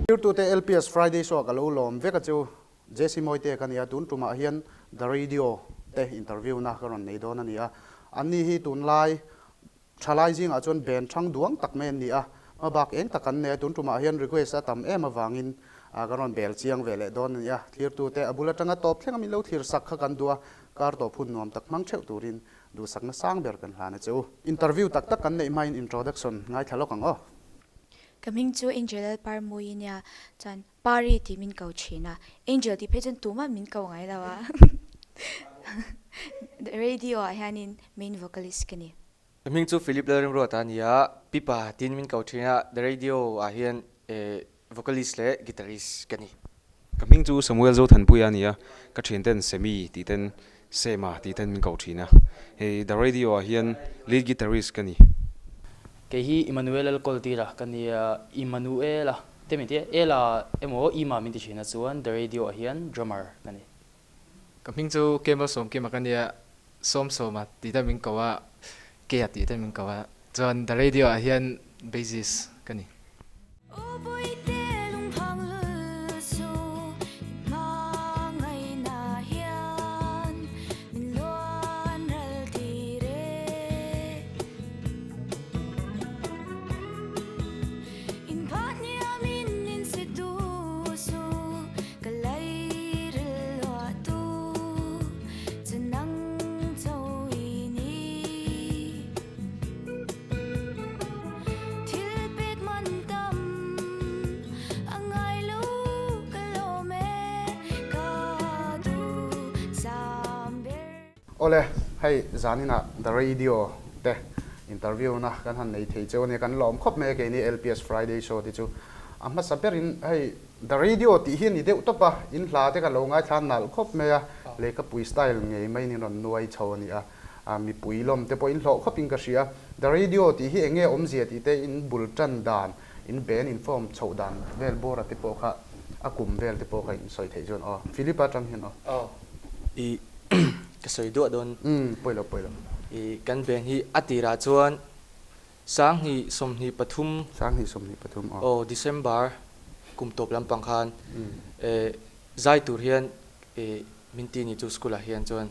Thirtute LPS Friday show ah ka lo lawm vek a chu. JC Mawite ka nia, tun tumah hian The Radio te interview na ka rawn nei dawn a ni a. Anni hi tunlai thalai zingah chuan ben thang duang tak mai an ni a, hmabak eng tak an nei a, tun tumah hian request a tam em avangin kan rawn bel chiang ve leh dawn a ni a. Thlirtute a bul atanga tawp thleng a min lo thlir sak kha kan duh a, kar tawp hun nuam tak hmang theuh turin duhsakna sang ber kan hlan a che u. Interview tak tak kan neih hmain introduction ngaithla lawk ang aw. Ka hming chu Angel Lalparmui nia chuan Pari tih min ko thin a, Angel tih phei chuan tumah min ko ngai lo a, radio ah hianin main vocalist ka ni. Ka hming chu Philip Lalrimruata a ni a, Pipa tiin min ko thin a, the radio ah hian vocalist leh guitarist ka ni. Ka hming chu Samuel Zothanpuia a ni a, ka thianten Semi tih ten Sema tih ten min ko thin a, hei The Radio ah hian lead guitarist ka ni. Kei hi Immanuel Lalkawltira ka ni a, Immanuela te min ti a, Ela emaw Ima min ti thin a chuan The Radio ah hian drummer ka ni. Ka hming chu Kemal Sawmkima ka ni a, Sawmsawma tih te min ko a, Kea tih te min ko a, chuan The Radio ah hian bassist ka ni. Awle, hei zaninah The Radio te interview na kan han nei thei cheu ania, kan lawm khawp mai a keini LPS Friday show te chu a hmasa berin hei The Radio tih hi a ni deuh tawp a, in hla te ka lo ngaithla nalh khawp mai a, lehkhapui style ngei maiin in rawn nuai chho a ni a. A mipui lawm te pawh in hlawh khawp in ka hria. The Radio tih hi enge awmzia tih te in bul tan dan, in band in form chhoh dan vel bawr a te pawh kha a kum vel te pawh kha in sawi theih chuan aw. Philip a tang hian aw. Aw i ka sawi duah dawn. Umm pawi lo pawi lo. I kan band hi a tirah chuan 2023. 2023 aw. Aw December kum tawp lampang khan zai tur hian i min ti ni chu school ah hian chuan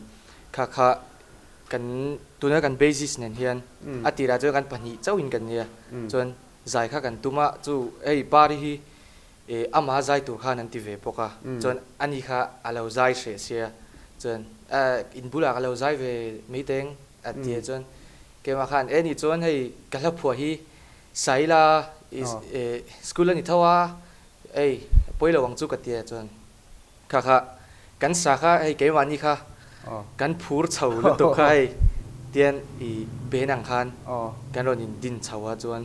kha kha kan tuna kan basis nen hian a tirah chuan kan pahnih chauhin kan nia chuan zai kha kan tum a chu hei pari hi i ama zai tur khan an ti ve bawk a chuan ani kha a lo zai hreh sia chuan in bulah ka lo zai ve mai teng a ti a chuan keimah khan e ni chuan hei ka hla phuah hi Saila i school a ni tho a ei pawi lo ang chu ka ti a chuan Kha kha kan sa kha hei keimahni kha kan phur chho lutuk kha hei tian i ben ang khan kan rawn in din chho a chuan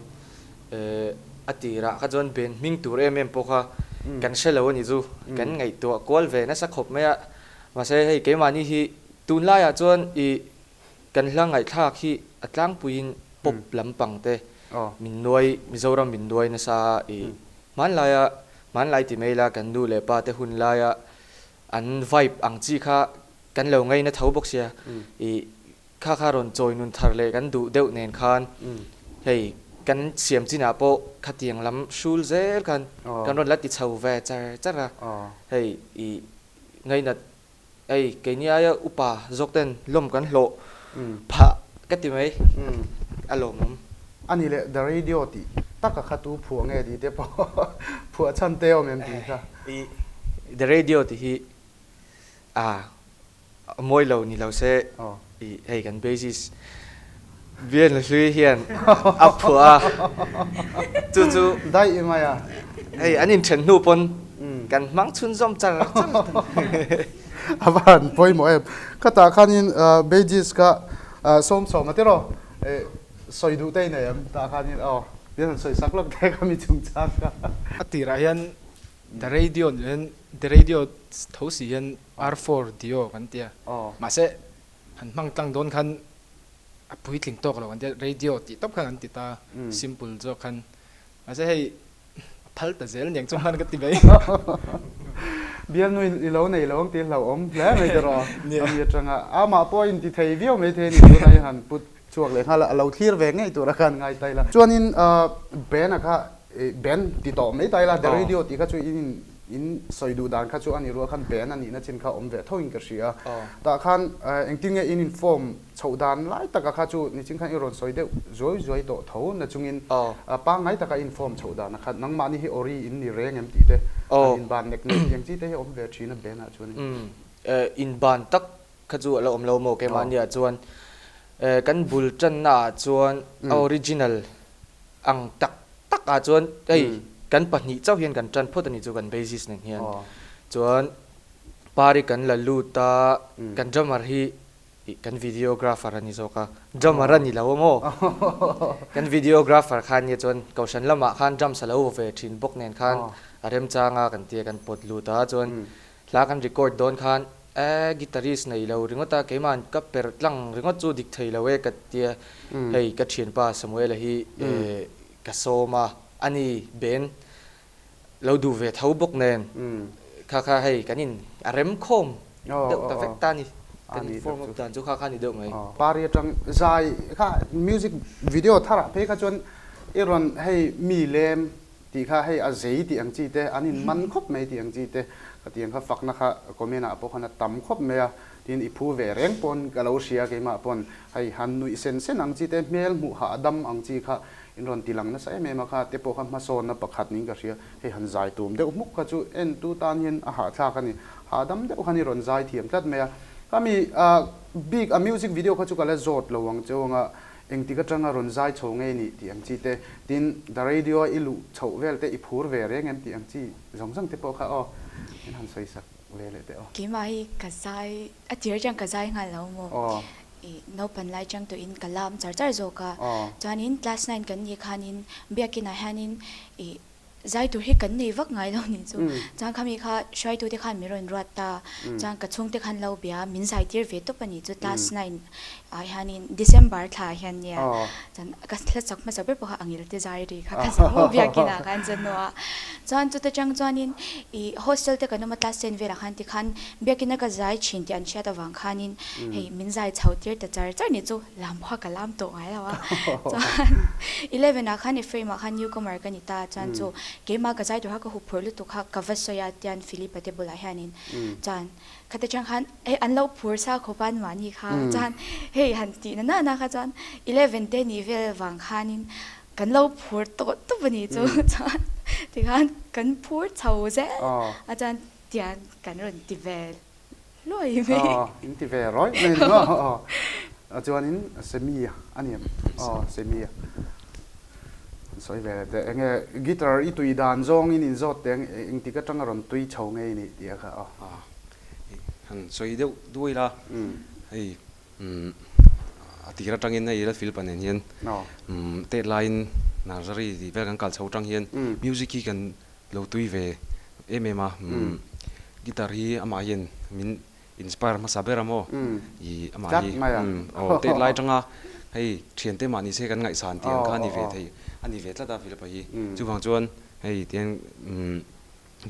a tirah kha chuan ben hming tur em em pawh kha kan hre lo a ni chu kan ngaihtuah kual ve nasa khawp mai a mahse hei keimahni hi tunlaiah chuan i kan hla ngaihthlak hi a tlangpuiin pop lampang te min nuai Mizoram min nuai nasa i Hmanlaia, hmanlai ti mai la kan nu leh pa te hun laia an vibe ang chi kha kan lo ngaina tho bawk sia, i kha kha rawn chawi nun thar leh kan duh deuh nen khan hei kan siam chinah pawh khatiang lam hrul zel khan kan rawn la ti chho ve char char a, hei i ngainat Hei, keini aia upa zawk ten lawm kan hlawh phah ka ti mai, a lawmawm. A ni leh, The Radio tih taka kha tu phuah nge tih te pawh phuah chhan te awm em tih kha. I The Radio tih hi a mawi lo ni lo se, i hei kan bassist Bian Hlui hian a phuah a, chu chu Daih mai a. Hei an inthen hnu pawn kan hmang chhunzawm char char ta. A va han pawimawh em. Khatah khanin Beijis kha sawmsawm a tiraw sawi duh te i nei em? Tah khanin aw bian han sawi sak lawk te kha mi chungchang kha. A tirah hian The Radio nih hian The Radio tho si hian R4 Dio kan ti a, mahse han hmang tlang dawn khan a puitling tawk lo an tia radio tih tawp khan an ti ta simple zawk khan mahse hei a phal ta zel niang chu hman ka ti mai. Bialnu i lo nei lo ang tih hlauhawm hle mai te rawh a mi atanga amah pawh a inti thei viau mai thei a ni tuna i han put chhuak leh nghal a, a lo thlir ve ngei tura khan ngai ta ila. Chuanin Bena kha. Band ti tawh mai ta ila, The Radio tih kha chu in in in sawi duh dan kha chu a ni rual khan band a nihna chin kha awm ve tho in ka hria. Tah khan engtin nge in in form chhoh dan lai taka kha chu nichin khan i rawn sawi deuh zuai zuai tawh tho na chungin pangngai taka in form chhoh dan a khat nangmahni hi ori in ni reng em tih te an in ban nek nek tih ang chi te hi awm ve thin a band ah chuan in. In ban tak kha chu a la awm lo maw keimahni ah chuan kan bul tanna ah chuan a original ang tak tak ah chuan hei kan pahnih chauh hian kan tan phawt a ni chu kan bassist nen hian chuan pari kan la lut a kan drummer hi ih kan videographer a ni zawk a drummer a ni lo a maw kan videographer khan nia chuan kohhran lamah khan drums a lo vaw ve thin bawk nen khan a remchang a kan tia kan pawt lut a chuan Hla kan record dawn khan eh guitarist nei lo ringawt a, keimah ka perh tlang ringawt chu dik thei lo e ka tia, hei ka thianpa Samuela hi ka sawm a, ani band lo duh ve tho bawk nen kha kha hei kan in a rem khawm deuh ta vek ta a ni, kan in form up dan chu kha kha a ni deuh mai. Pari atang zai kha music video tharah phei kha chuan i rawn hei mi lem Tih kha hei a zei tih ang chi te, an in man khawp mai tih ang chi te, ka tih ang kha fakna kha comment ah pawh khan a tam khawp mai a, tin i phu ve reng pawn ka lo hria keimah pawn hei han nuih sen sen ang chi te, hmel hmuh hahdam ang chi kha in rawn ti lang nasa em em a kha te pawh kha hmasawnna pakhat niin ka hria, hei han zai tum deuh hmuk kha chu en tu tan hian a hahthlak a ni, hahdam deuh khan i rawn zai thiam tlat mai a, khami bik a music video kha chu ka la zawt lo ang cheu anga Engtik atanga rawn zai chho ngei nih tih ang chi te, tin The Radio a i luh chhoh vel te i phur ve reng em tih ang chi zawng zawng te pawh kha aw min han sawi sak ve leh teh aw. Keimah hi ka zai, a tir atang ka zai nghal lo maw? I naupan lai atang tawhin ka lam char char zawk a, chuanin class nine kan nih khanin biakinah hianin i Zai tur hi kan nei vak ngai lo nih chu. Chuan khami kha hruaitute khan min rawn ruat ta. Chuan ka chhungte khan lo bia min zai tir ve tawp a nih chu class nine ah hianin December thla ah hian nia. Chuan ka hla chak hmasa ber pawh kha angil te zai ri kha ka zai maw biakin ah khan chuan hnu a. Chuan chuta tang chuanin ih hostel te kan awm a class ten velah khan tikhan biakin a ka zai thin tih an hriat avang khanin hei min zai chho tir ta char char nih chu. Lam pawh ka lam tawh ngai lo a, chuan eleven ah khan Ephraim ah khan newcomer ka ni ta chuan chu keimah ka zai tur kha ka huphurh lutuk kha ka va sawi a tian Philip a te bulah hianin chuan khata chang khan hei an lo phur sa khawp a mahni kha chuan hei han tih na na na kha chuan eleven te nih vel vang khanin kan lo phur tawh tawp a ni chu chuan tikhan kan phur chho zel a chuan tian kan rawn ti vel. Hluai mai. Aw, in ti ve rawih mai ni maw? Aw, aw. Chuanin Semi a ni em? Aw, Semi a. An sawi ve leh teh. Enge guitar i tui dan zawngin in zawt teh ang, engtik atanga rawn tui chho ngei ni tih a kha aw. Aw, han sawi deuh duai la, hei a tir atangin hei Lalfilpa nen hian tet laiin nursery tih vel kan kal chho atang hian music hi kan Lo tui ve em em a, guitar hi amah hian min inspire hmasa ber a maw? I amah hi aw tet lai atanga hei thiante mah ni se kan ngaihsan tih ang kha a ni ve thei a ni ve tlat a Philip-a hi. Chuvang chuan hei tiang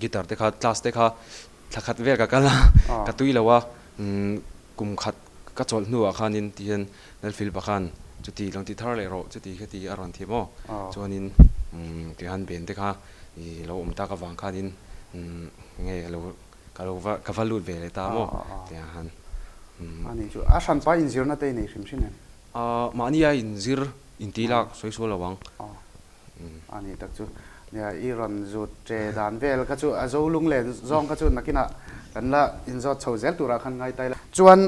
guitar te kha class te kha thla khat vel ka kal a, ka tui lo a, kum khat ka chawlh hnuah khanin tihian Lalphilip-a khan chuti lo ti thar leh rawh chuti khati a rawn ti maw? Chuanin tihian ben te kha I lo awm tak avang khanin nge lo ka lo va ka va lut ve leh ta maw tiang han. A nih chu a hranpa inzirna te i nei hrim hrim em? Mahni a inzir inti lak sawi sual lo ang. A nih tak chu. Nia i rawn zut che dan vel kha chu a zo lung len zawng kha chu nakinah kan la inzawt chho zel turah khan ngai ta ila. Chuan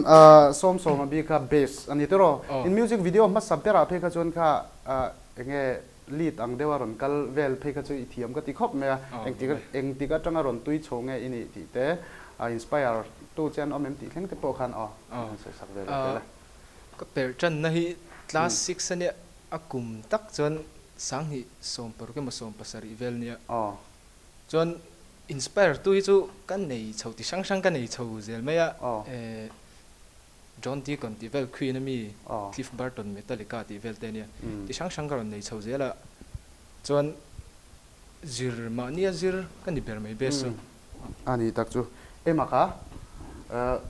Sawmsawma bik kha bass a ni tiraw? In music video hmasa berah phei kha chuan kha enge Lead ang deuha rawn kal vel phei kha chu i thiam ka ti khawp mai a, engtik engtik atanga rawn tui chho nge i nih tih te, a inspire tu che an awm em tih thleng te pawh khan aw an han sawi sak ve leh tel a. Ka perh tanna hi class six ania, a kum tak chuan sanghnih 16 emaw 17 vel nia. Chuan inspire tu hi chu ka nei chho ti hrang hrang ka nei chho zel mai a, John Deacon tih vel Queen a mi, Cliff Burton Metallica tih vel te ania. Ti hrang hrang ka rawn nei chho zel a, chuan zir mahnia zir ka ni ber mai best chu. A ni tak chu. Ema kha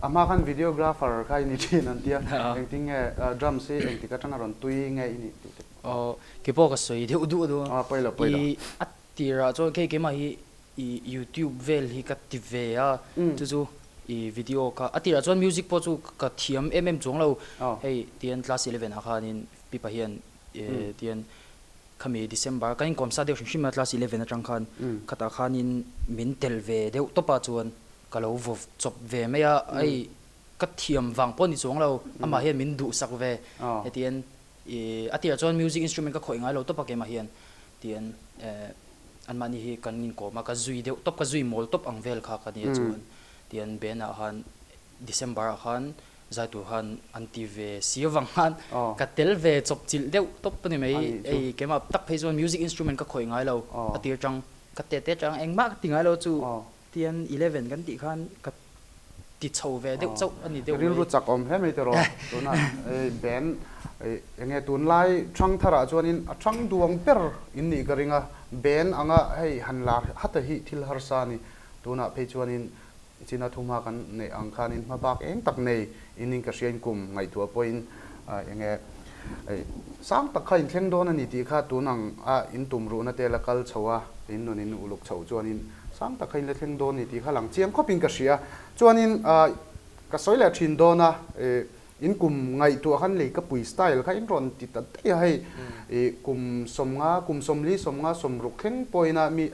a hma khan videographer kha i ni thin an tia, engtin nge drums hi engtik atanga rawn tui nge i nih tih te. Aw, keipawh ka sawi deuh duh duh a. Pawi lo, pawi lo. I a. Tirah chuan kei keimah hi i youtube vel hi ka ti ve a, chu chu i video kha a tirah chuan music pawh chu ka thiam em em chuang lo, hei tian class 11 ah khanin pipa hian tian khami December kan inkawm sa deuh hrim hrim a class 11 atang khan khatah khanin min tel ve deuh tawp a chuan ka lo vaw chawp ve mai a, hei ka thiam vang pawh ni chuang lo amah hian min duhsak ve hetian I a tirah chuan music instrument ka khawih ngai lo tawp a keimah hian tian eh anmahni hi kan inkawm a, ka zui deuh tawp, ka zui mawl tawp ang vel kha ka nia chuan tian band ah khan December ah khan zai tur khan an ti ve si avang khan ka tel ve chawp chilh deuh tawp a ni mai. Hei keimah tak phei chuan music instrument ka khawih ngai lo a tir tang ka tete tang engmah ka ti ngai lo chu Tian 11 kan tih khan ka ti chho ve deuh chauh a ni deuh mai. Rilru chak awm hle mai tiraw. Tunah ei band ei enge tunlai thang tharah chuanin a thang duang ber in nih ka ring a, band anga hei han lar hata hi thil harsa a ni. Tunah phei chuanin China thumha kan neih ang khanin hma bak eng tak nei in in ka hria in kum ngaihtuah pawhin enge ei sang tak kha in thleng dawn a ni tih kha tun ang a in tum ruhna te la kal chho a, in nun in uluk chhoh chuanin Sang tak kha in la thleng dawn ni tih kha lang chiang khawpin ka hria. Chuanin ka sawi leh thin dawn a, in kum ngaihtuah khan lei ka pui style kha in rawn ti ta daih a hei. Kum sawmnga, kum sawmli, sawmnga, sawmruk thleng pawhin a mi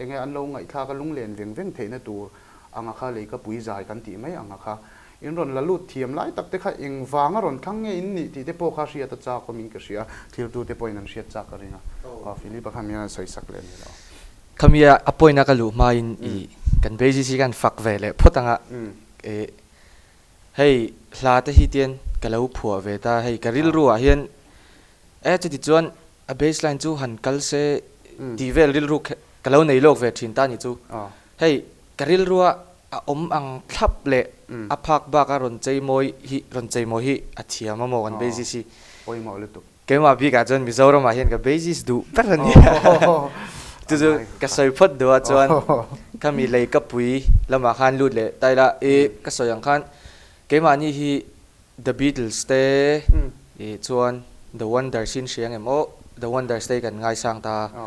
enge an lo ngaihthlak a lunglen veng veng theihna tur anga kha lei ka pui zai kan tih mai anga kha in rawn la lut thiam lai tak te kha engvanga rawn thlang nge in nih tih te pawh kha hriat a chak awmin ka hria. Thiltu te pawhin an hriat chak ka ring a. Aw Philip-a khan min rawn sawi sak leh a ni lo. Khami a point a ka luh hmain i kan basis hi kan fak ve leh phawt anga e hei hla te hi tian ka lo phuah ve ta hei ka rilru ah hian e chuti chuan a bass line chu han kal se tih vel rilru ka lo nei lawk ve thin ta ni chu hei ka rilru a a awm ang thlap leh a phak bak a rawn chei mawi hi rawn chei mawi hi a thiam a maw kan basis hi. Pawimawh lutuk. Keimah bikah chuan Mizoramah hian ka basis duh ber a nia. Chu chu ka sawi phawt duh a chuan khami lei ka pui lamah khan lut leh ta ila i ka sawi ang khan keimahni hi The Beatles te ih chuan The Wonders hi an hria ngem aw The Wonders te hi kan ngaisang ta a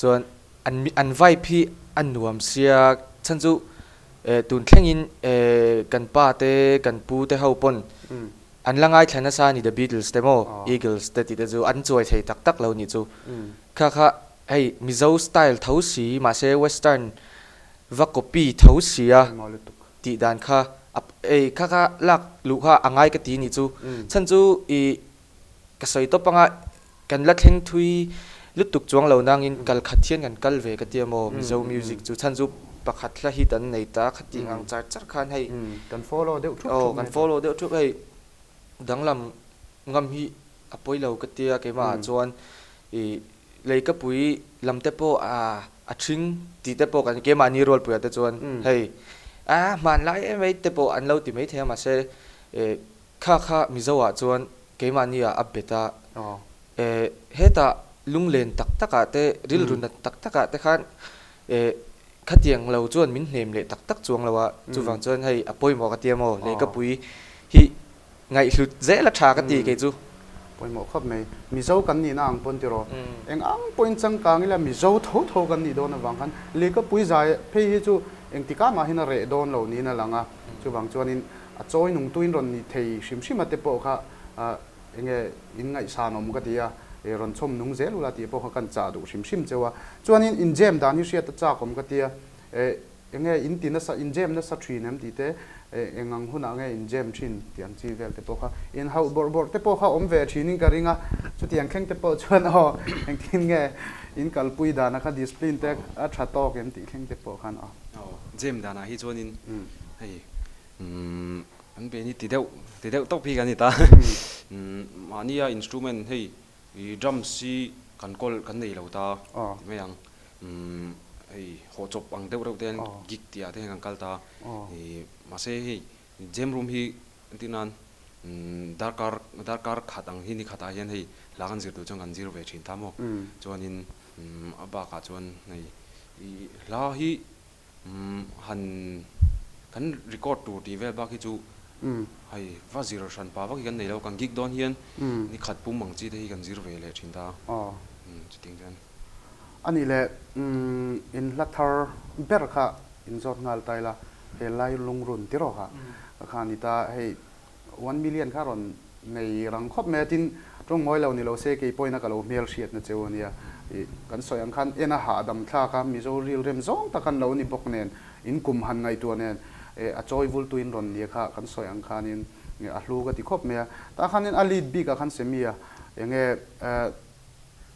chuan an an vibe hi a nuam sia chhan chu eh tun thlengin eh kan pa te kan pu te ho pawn An la ngaithla nasa a ni The Beatles te maw Eagles te tih te chu an chuai thei tak tak lo nih chu. Kha kha hei Mizo style tho si mahse western va copy tho si a tih dan kha ei kha kha lak luh kha a ngai ka ti nih chu. Chhan chu i ka sawi tawp anga Kan la thleng thui lutuk chuang lo nangin kal khat hian kan kal ve ka ti a maw Mizo music chu chhan chu pakhat hla hit an nei ta khatih ang char char khan hei Kan follow deuh thup thup kan follow deuh thup hei danglam ngam hi a pawi lo ka tia keimah ah chuan i leikapui lam te pawh a a thing tih te pawh kan keimahni rualpuiah te chuan hei a hmanlai em mai te pawh an lo ti maithei a mahse Kha kha Mizo ah chuan keimahni ah a bet a, eh hetah lunglen tak tak ah te rilru nat tak tak ah te khan eh khatiang lo chuan min hnem leh tak tak chuang lo a, chuvang chuan hei a pawimawh ka ti a maw lehkapui hi ngaihhlut zel a tha ka ti kei chu. Pawimawh khawp mai. Mizo kan nihna ang pawn tiraw? Eng ang pawhin changkang ila Mizo tho tho kan nih dawn avang khan lehkapui zai phei hi chu engtikah mah hian a reh dawn lo niin a lang a, chuvang chuanin A chawi nungtuin rawn ni thei hrim hrim a te pawh kha enge in ngaihsan awm ka ti a, rawn chhawm nung zel ula tih pawh kha kan chah duh hrim hrim cheu a. Chuanin in jam dan hi hriat a chak awm ka ti a, enge in ti nasa, in jam nasa thin em tih te, eng ang hunah nge in jam thin tih ang chi vel te pawh kha in hauh bawrh bawrh te pawh kha awm ve thinin ka ring a, chutiang thleng te pawh chuan aw engtin nge in kalpui dana kha discipline te a tha tawk em tih thleng te pawh khan aw. Aw, jam danah hi chuanin hei Umm an be ni ti deuh ti deuh tawp hi kan ni ta. Umm mahnia instrument hei i drums hi kan kawl kan nei lo ta ti mai ang. Umm hei hawh chawp ang deuh reuh te hian gig tih ah te hian kan kal ta. I mahse hei jam room hi entir nan umm darkar darkar khat ang hi ni khatah hian hei hla kan zir duh chuan kan zir ve thin ta maw. Chuanin umm a bakah chuan hei i hla hi Umm han kan record tur tih vel bak hi chu hei va zir hran pa vak hi kan nei lo, kan gig dawn hian ni khat pum ang chi te hi kan zir ve leh thin ta. Umm chutiang chuan. Ani leh in hla thar ber kha in zawt nghal ta ila, he lai lungrun ti rawh kha ka kha a ni ta, hei 1 million kha rawn nei rang khawp mai a, tin tawng mawi lo ni lo se kei pawhin a ka lo hmel hriatna cheu a nia, ih kan sawi ang khan en a hahdam thlak a, Mizo rilrem zawng tak an lo ni bawk nen, in kum han ngaihtuah nen eh a chawi vultu in rawn nia kha kan sawi ang khanin a hlu ka ti khawp mai a, tah khanin a lead bik ah khan Semi a enge eh.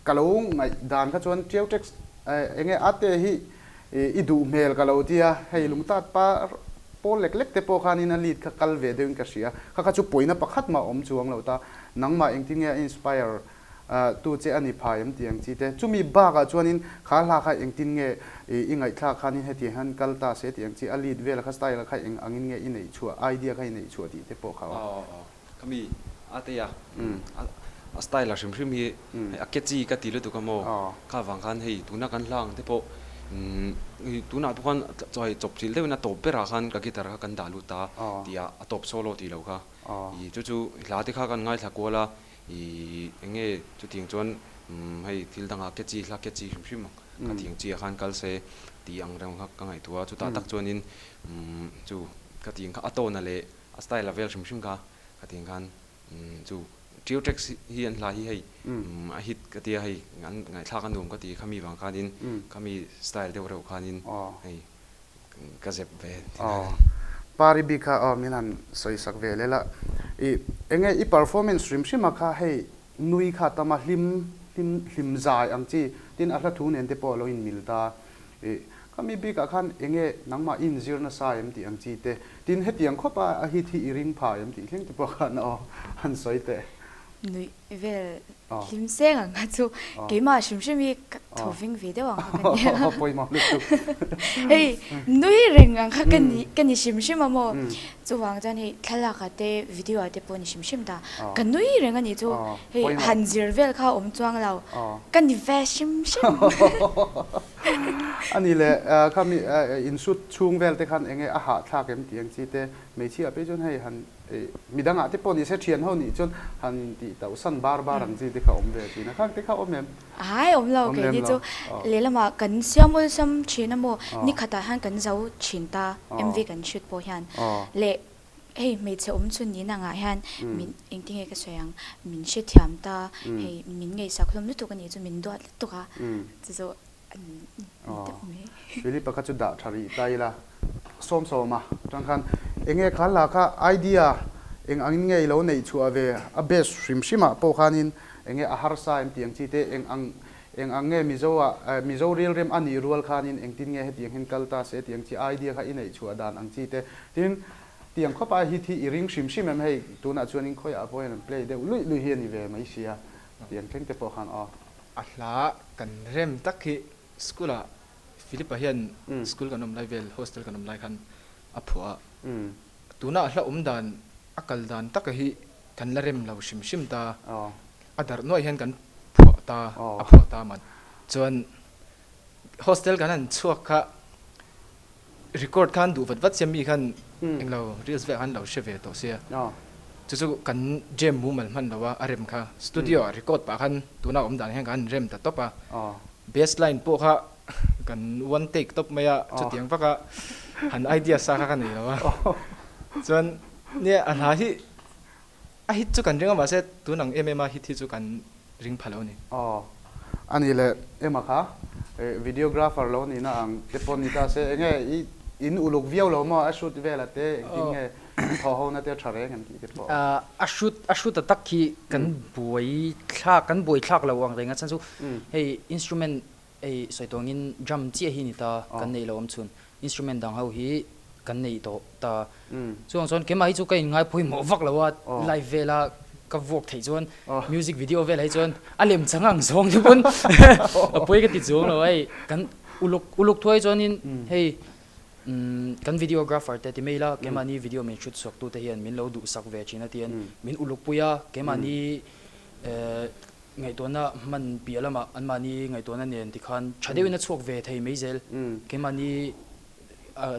Ka lo ngaih dan kha chuan Tiau Tax enge a te hi i duh hmel ka lo ti a, hei lungtat pa pawl lek lek te pawh khanin a lead kha kal ve deuhin ka hria, kha kha chu pawina pakhat mah awm chuang lo ta, nangmah engtin nge a inspire tu che a ni phai em tih ang chi te, chumi bakah chuanin kha hla kha engtin nge i ngaihthlak khanin hetiang hian kal ta se tih ang chi, a lead vel kha style kha eng angin nge i neih chhuah, idea kha i neih chhuah tih te pawh kha aw. Khami a te a, a style a hrim hrim hi a catchy ka ti lutuk a maw, kha vang khan hei tuna kan hla ang te pawh tunah pawh khan chaw hei chawp chilh deuhin a tawp berah khan ka guitar kha kan dah lut a tih ah a tawp solo tih loh kha ih chu chu hla te kha kan ngaithla kual a ih eng nge chutiang chuan hei thil dangah catchy hla catchy hrim hrim ang kha tiang chi ah khan kal se tih ang reng kha ka ngaihtuah a chutah tak chuanin chu ka tiang kha a tawna leh A style a vel hrim hrim kha ka ti ang khan chu Trio Tracks hi an hla hi hei a hit ka tia hei an ngaihthlak a nuam ka ti khami vang khanin khami style deuh reuh khanin hei ka zep ve thin a. Pari bik kha aw min han sawi sak ve lel a, i enge i performance hrim hrim a kha hei nui kha tam a hlim hlim hlim zai ang chi tin a hla thu nen te pawh a lo in mil ta I khami bikah khan enge nangmah i inzir nasa em tih ang chi te, tin hetiang khawp a a hit hi i ring pha em tih thleng te pawh khan aw han sawi teh. Nuih vel hlim seng ang kha chu keimah hrim hrim hi ka thaw ving ve deuh ang kha ka nia. Aw pawimawh lutuk. Hei nui reng ang kha ka ni ka ni hrim hrim a maw. Chuvang chuan hei thlalak ah te video ah te pawh ni hrim hrim ta ka nui reng a nih chu hei han zir vel kha awm chuang lo ka ni ve hrim hrim. A ni le khami insut chhung vel te khan enge a hahthlak em tih ang chi te hmeichhia phei chuan hei han midang ah te pawh ni se thian ho nih chuan han intih tauh san bar bar ang chi te kha awm ve thin a khang te kha awm em? Hai awm lo kei ni chu lehlamah kan siam awlsam thin a maw ni khatah hian kan zo thin ta MV kan shoot pawh hian leh hei hmeichhe awm chhun niin angah hian min engtinge ka sawi ang min hrethiam ta hei min ngaihsak hlawm lutuk a nih chu min duat lutuk a chu chu a ni deuh mai. Philip-a kha chu dah tha rih ta ila sawmsawma atang khan enge kha hla kha idea eng angin nge i lo neih chhuah ve a best hrim hrimah pawh khanin Enge a harsa em tih ang chi te, eng ang eng ang nge Mizo ah Mizo rilrem a nih rual khanin engtin nge hetiang hian kal ta se tih ang chi idea kha i neih chhuah dan ang chi te. Tin, tiang khawp a hit hi i ring hrim hrim em hei tunah chuanin khawiah pawh hian an play deuh luih luih hi a ni ve mai sia tih ang thleng te pawh khan aw. A hla kan rem tak hi school ah Philip-a hian school kan awm lai vel hostel kan awm lai khan a phuah a, tuna a hla awm dan a kal dan taka hi Kan la rem lo hrim hrim ta. A darh nuaih hian kan phuah ta, a phuah ta man. Chuan hostel kan han chhuak kha record khan duh vat vat sia mi khan englo reels velah khan lo hre ve tawh sia. Chu chu kan jam mumal hman lo a, a rem kha. Studio ah record pah khan tuna awm dan hian kan han rem ta tawp a. Bass line pawh kha kan one take tawp mai a, chutiang vaka han idea sa kha ka nei lo a. Chuan nia a hla hi A hit chu kan ring a mahse tun ang em em a hit hi chu kan ring pha lo a ni. Aw a ni le Emma kha videographer lo nihna ang te pawh ni ta se enge i in uluk viau lo maw a shoot vel a te engtin nge in thaw ho na te a tha reng em tih te pawh. A shoot a shoot a tak hi kan buai thlak kan buai thlak lo ang reng a chhan chu hei instrument Hei sawi tawngin drum chiah hi ni ta kan neih lo awm chhun instrument dang ho hi kan neih tawh ta. Chuvang chuan keimah hi chu ka inngai pawimawh vak lo a, live vela ka vuak theih chuan music video velah hi chuan a lem chang ang zawng te pawn a pawi ka ti chuang lo a, hei kan uluk uluk thuai chuanin hei kan videographer te ti mai ila keimahni video min hrut chhuak tute hian min lo duhsak ve thin a tian min uluk pui a, keimahni Ngaihtuahna hman piah lamah anmahni ngaihtuahna nen tikhan tha deuhin a chhuak ve thei mai zel. Keimahni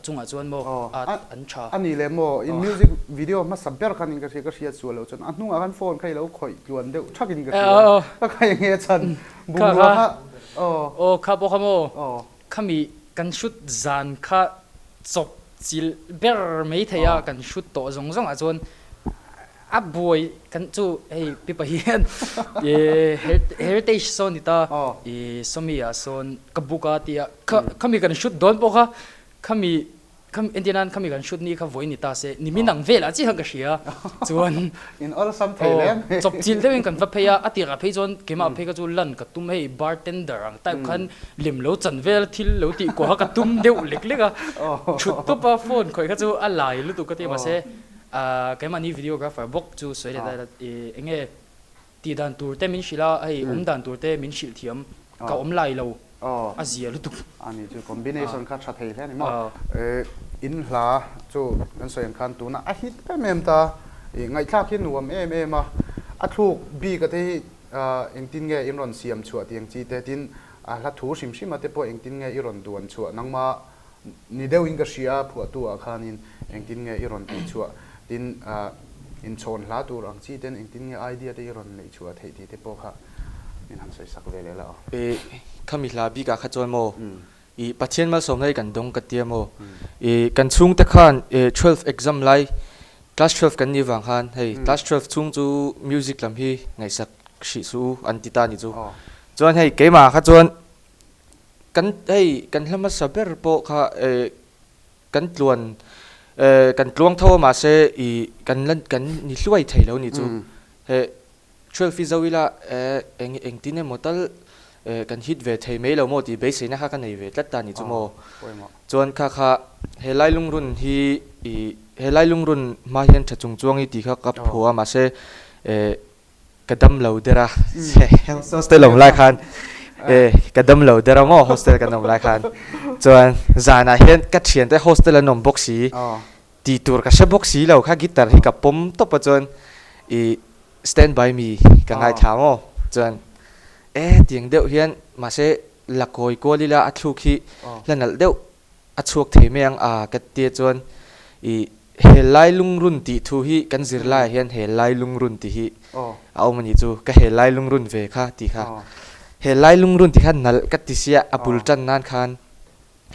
chungah chuan maw at an tha. A ni le maw, in music video hmasa ber khan in ka hria, ka hriat sual loh chuan a hnungah khan phone kha i lo khawih tluan deuh thakin ka hria. Ka kha eng nge chhan bungrua kha. Aw kha pawh kha maw? Khami kan shoot zan kha chawp chilh ber mai thei a, kan shoot tawh zawng zawng ah chuan a buai kan chu hei pipa hian heritage sawn ni ta i sawmi ah sawn ka book a tia khami kan shoot dawn pawh kha khami Khami entir nan khami kan shoot ni kha vawi ni ta se nimin ang velah chiah khan ka hria chuan In awlsam thei hle mai. Chawp chilh deuhin kan va phei a, a tirah phei chuan keimah phei kha chu lan ka tum hei bartender ang type khan lem lo chan vel thil lo tih kuah kha ka tum deuh lek lek a, thut tawp a phone khawih kha chu a lai lutuk ka ti a mahse keimahni videographer bawk chu sawi leh ta ila eng nge Tih dan tur te min hrilh a, hei awm dan tur te min hrilh thiam, ka awm lai lo, a zia lutuk. A ni chu combination kha tha thei hle a ni maw? In hla chu kan sawi ang khan tunah a hit em em ta, i ngaihthlak hi nuam em em a, a thluk bik a te hi engtin nge in rawn siam chhuah tih ang chi te, tin a hla thu hrim hrim a te pawh engtin nge i rawn duan chhuah nangma Ni deuhin ka hria a, phuahtu ah khanin engtin nge i rawn tih chhuah, tin inchhawn hla tur ang chi ten engtin nge idea te i rawn neih chhuah theih tih te pawh kha min han sawi sak ve leh la aw. I khami hla bik ah kha chuan maw i Pathian malsawmna hi kan dawng ka tia maw i kan chhungte khan 12 exam lai class 12 kan nih vang khan hei class 12 chhung chu music lam hi ngaihsak hrih suh u an ti ta ni chu chuan hei keimah kha chuan Kan hei kan hla hmasa ber pawh kha eh kan tluan eh kan tluang tho a mahse ih kan la kan ni hluai thei lo nih chu he 12 hi zo ila eh eng engtin emaw tal eh kan hit ve thei mai lo maw tih beiseina kha ka nei ve tlat ta nih chu maw chuan kha kha he lai lungrun hi ih he lai lungrun hma hian tha chung chuang hi tih kha ka phua a mahse eh Ka dam lo der a, hostel awm lai khan e ka dam lo der a maw hostel kan awm lai khan chuan zanah hian ka thiante hostel an awm bawk si tih tur ka hre bawk si lo kha guitar hi ka pawm tawp a chuan ih stand by me ka ngaithla maw chuan e tiang deuh hian mahse la kawi kual ila a thluk hi la nalh deuh A chhuak thei mai ang a ka tia chuan ih he lai lungrun tih thu hi kan zir laiah hian he lai lungrun tih hi a awm a nih chu ka he lai lungrun ve kha tih kha he lai lungrun tih kha nalh ka ti sia a bul tan nan khan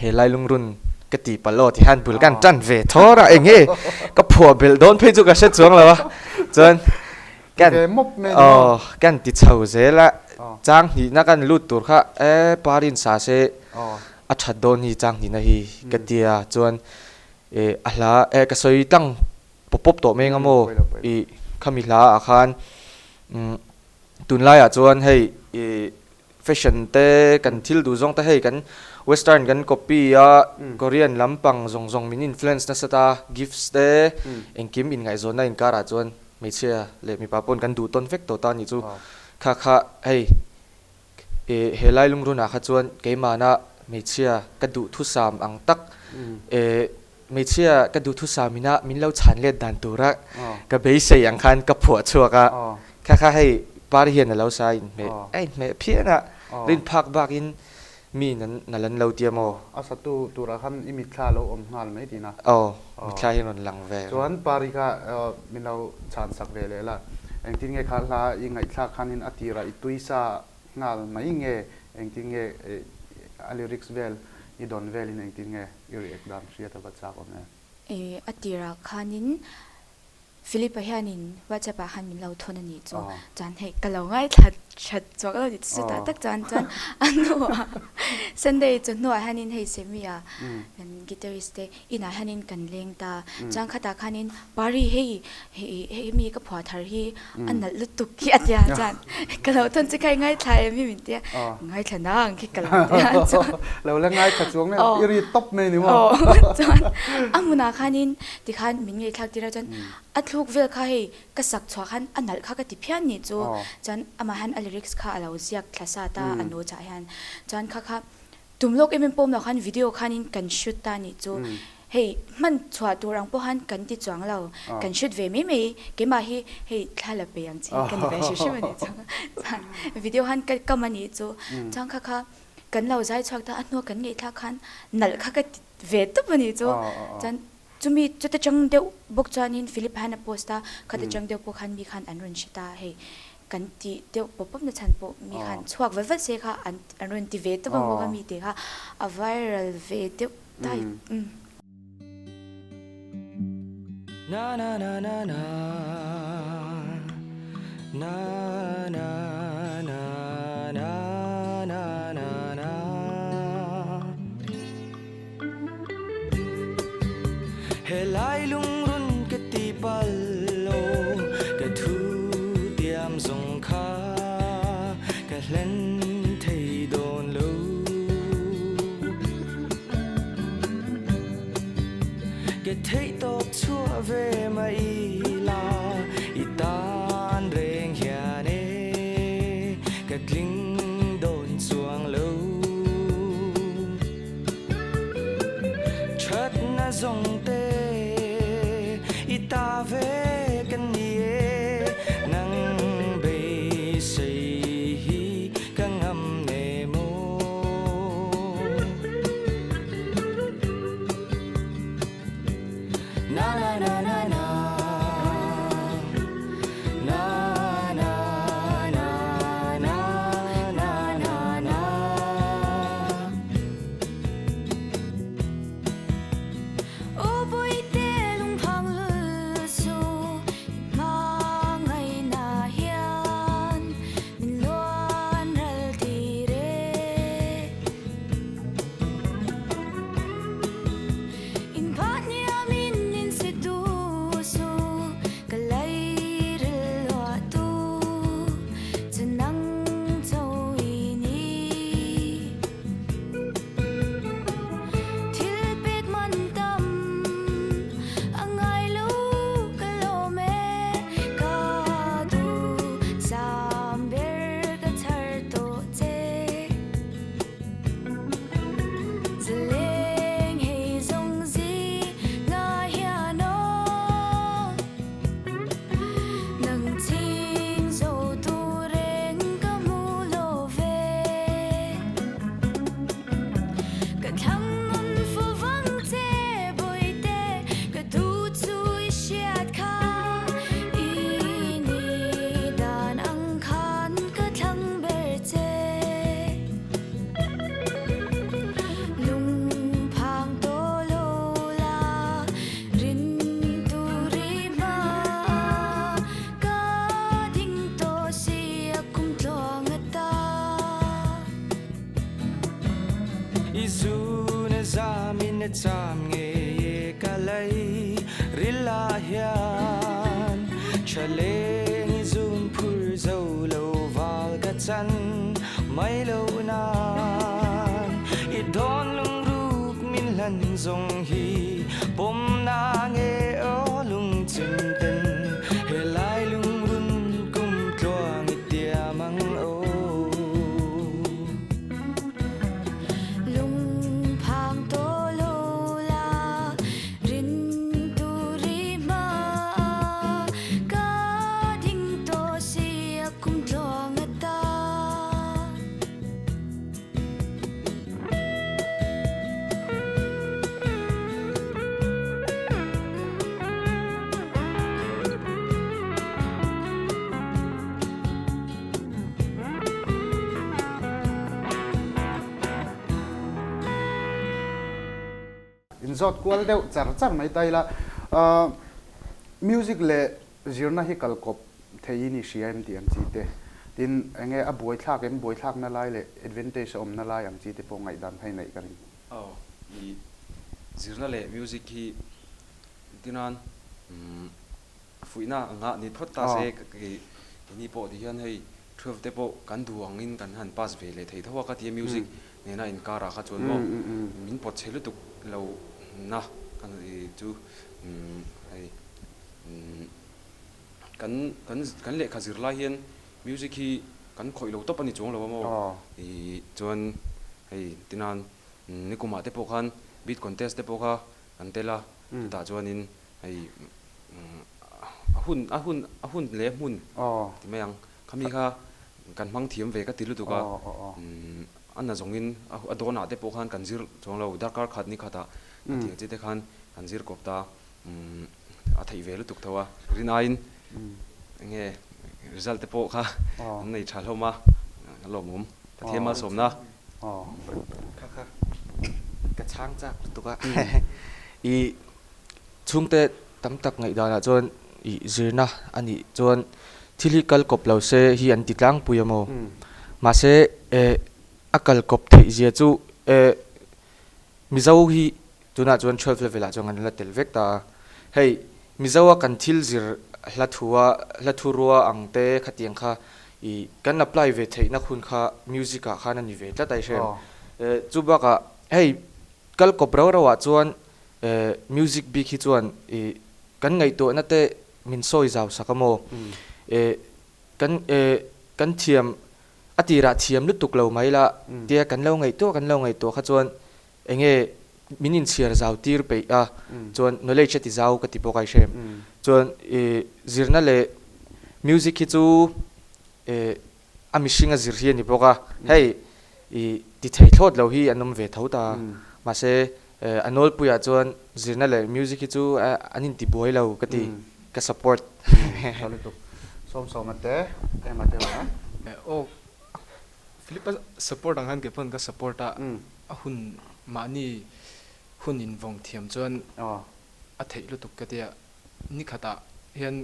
he lai lungrun ka ti palh aw tih khan bul kan tan ve thawr a eng nge ka phuah belh dawn phei chu ka hre chuang lo a chuan kan aw kan ti chho zel a chang hnihna kan lut tur kha e parin sa se A that dawn hi chang hnihna hi ka tia chuan eh a hla eh ka sawi tlang pawp pawp tawh mai anga maw ih khami hla ah khan umm tunlaiah chuan hei ih fashion te kan thil duh zawng te hei kan western kan copy a korean lampang zawng zawng min influence nasa ta gifts te engkim inngaihzawnna inkarah chuan hmeichhia leh mipa pawn kan duh tawn vek tawh ta a nih chu kha kha hei Eh, he lai lungrunah kha chuan keimahna hmeichhia ka duhthusam ang tak, eh, hmeichhia ka duhthusam ina min lo chhan let dan tura ka beisei ang khan ka phuah chhuak a, kha kha hei par hian a lo sa inhmeh, a inhmeh phian a, rin phak bakin mi nan nal an lo tia maw? A satu turah khan i mitthla a lo awm nghal mai tihna? Aw, mitthla hi rawn lang ve. Chuan pari kha min lo chhan sak ve leh la, engtin nge kha hla i ngaihthlak khanin a tirah i tuisa nghal mai nge engtin nge a lyrics vel i dawn velin engtin nge i react dan hriat a va chak awm em? A tirah khanin Philip-a hianin WhatsApp ah khan min lo thawn a nih chu chuan hei ka lo ngaithla that chuak lo tih chu chutah tak chuan chuan a hnuah Sunday chu hnuah hianin hei Semi-a kan guitarist te inah hianin kan leng ta chuan khatah khanin Pari hei hei mi ka phuah thar hi a nalh lutuk hi a tia chuan ka lo thawn che kha i ngaithla em hi min tia ngaithla nang khi ka lo tia chuan lo la ngaithla chuang mai i ri tawp mai ni maw chuan a hmunah khanin tikhan min ngaihthlak tir a chuan a thluk vel kha hei ka sak chhuah khan a nalh kha ka ti phian ni chu chuan amah hian a lyrics kha a lo ziak thla sat a a notes ah hian chuan kha kha Tum lawk em em pawm loh khan video khanin kan shoot ta nih chu hei hman chhuah tur ang pawh khan kan ti chuang lo, kan shoot ve mai mai, keimah hi hei thla la pe ang chi ka ni ve hrim hrim a nih chu chuan video khan ka kam a nih chu chuan kha kha kan lo zai chhuak ta a hnua kan ngaihthlak khan nalh kha ka ti ve tawp a nih chu chuan chumi chuta chang deuh bawk chuanin Philip han a post a khata chang deuh pawh khan mi khan an rawn hre ta hei. kan tih deuh pawp pawp na chhan pawh mi khan chhuak vat vat se kha an an rawn ti ve tawp ang bawk a mi te kha a viral ve deuh dai umm. Na na na na na na na na na na na na Helai lungrun ka ti pal lo ka thu tiam zawng kha ka hlen thei dawn lo Ka theih tawp chhuah ve mai la i tan reng hian e ka tling dawn chuang lo. Thatna zawng te i ta ve ka ni e, nang beisei hi ka ngam ne maw. Na na na na na Na na na na na na na Aw Bawihte lungphang lul chu i hmangaihna hian min luan ral tir e. In phahniam in in si tu su ka lei ril luah tu chu nang cho i ni. Thil pek man tam a ngai lo ka lawm e, ka duh zam ber ka chhar tawh che. Zaleng hei zawng zinga hian aw nang ching zo tur eng ka hmu lo ve. Ka thlang nun fu vang che Bawihte ka duh chu i hriat kha i ni dan ang khan ka thlang ber che. Lungphang tawh lo la rin tur i hma ka ding tawh si a kum tluang ata. I zun a zam in a cham ngei e ka lei ril ah hian tha leng i zun phur zo lo val ka chan mai lo nan i dawn lungruk min hlan zawng hi pawm na nge aw lungchim ten helai lungrun kum tluang i tiam ang aw. Lungphang tawh lo la rin tur i hma ka ding tawh si a kum tluang ata. In zawt kual deuh char char mai ta ila, music leh zirna hi kalkawp thei in i hria em tih ang chi te, tin enge a buaithlak em, buaithlakna lai leh advantage a awmna lai ang chi te pawh ngaihdan kha i neih ka ring. Aw, i zirna leh music hi tinan Fuihna a nghah ni phawt ta se keini pawh ti hian hei 12 te pawh kan duh angin kan han pass ve leh thei tho a ka ti a music nena inkarah kha chuan maw min pawt chhe lutuk lo na kan chu hei kan kan kan lehkha zir lai hian music hi kan khawih lo tawp a ni chuang lo a maw ih chuan hei tinan nikumah te pawh khan beat contest te pawh kha kan tel a chutah chuanin Hei a hun a hun a hun leh hmun ti mai ang. Khami kha kan hmang thiam ve ka ti lutuk a, a na zawngin a dawnah te pawh khan kan zir chuang lo, darkar khat ni khatah ka tih ang chi te khan kan zir kawp ta, a theih ve lutuk tho a. Rinaiin enge. Result te pawh kha an nei tha hlawm a, a lawmawm. Pathian malsawmna. Kha kha ka chhang chak lutuk a. I chhungte tam tak ngaihdanah chuan i zirna a nih chuan thil hi kal kawp lo se hi an ti tlangpui a maw? Mahse a kal kawp theih zia chu Mizo hi tunah chuan 12 level ah chuan kan la tel vek ta a. Hei Mizo a kan thil zir hla thua hla thu rua ang te khatiang kha ih kan apply ve theihna hun kha music ah khan a ni ve tlat a i hre em. Chu bakah hei kal kawp rau rau ah chuan music bik hi chuan ih kan ngaihtuahna te min sawi zau sak a maw? Kan kan thiam A tirah thiam lutuk lo mai la tia kan lo ngaihtuah kan lo ngaihtuah kha chuan enge min inchhiar zau tir peih a chuan knowledge a ti zau ka ti bawk a i hrem. Chuan i zirna leh music hi chu eh a mihring a zir hi a ni bawk a, hei i ti thei thlawt lo hi an awm ve tho ta a, mahse a nawlpuiah chuan zirna leh music hi chu an inti buai lo ka ti. Ka support. Tha lutuk. Sawmsawma te ema te awm e. Aw Philip a support ang khan kei pawn ka support a, a hun mahni hun in vawng thiam chuan a theih lutuk ka tia. Nikhatah hian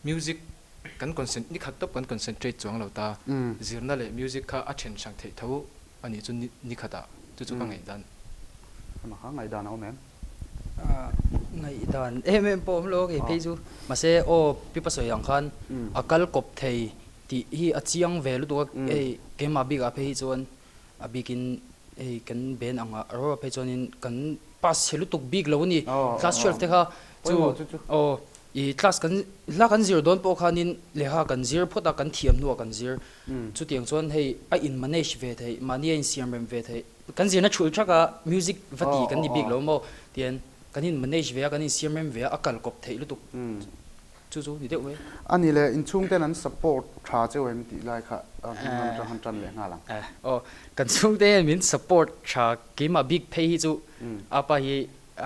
music kan concent nikhat tawp kan concentrate chuang lo ta, zirna leh music kha a then hrang theih tho a nih chu nikhatah chu chu ka ngaihdan. Ema kha ngaihdan a awm em? Ngaihdan em em pawh awm lo kei phei chu. Mahse aw pi pasawi ang khan a kal kawp thei tih hi a chiang ve lutuk a, hei keimah bikah phei hi chuan a bikin hei kan ben ang ah ro phei chuanin kan pass chhe lutuk bik lo a ni. Class 12 te kha chu aw i class kan hla kan zir dawn pawh khanin lehkha kan zir phawt a kan thiam hnuah kan zir. Chutiang chuan hei a in manage ve theih mahni a insiam rem ve theih. Kan zirna thul thak a, music va ti kan ni bik lo maw? Tian kan in manage ve a, kan in siam rem ve a, a kal kawp theih lutuk chu chu ni deuh mai. A ni le, inchhung ten an support tha cheu em tih lai kha hmun lam atang han tan leh nghal ang. Aw, kan chhungte hian min support tha, keimah bik phei hi chu apa hi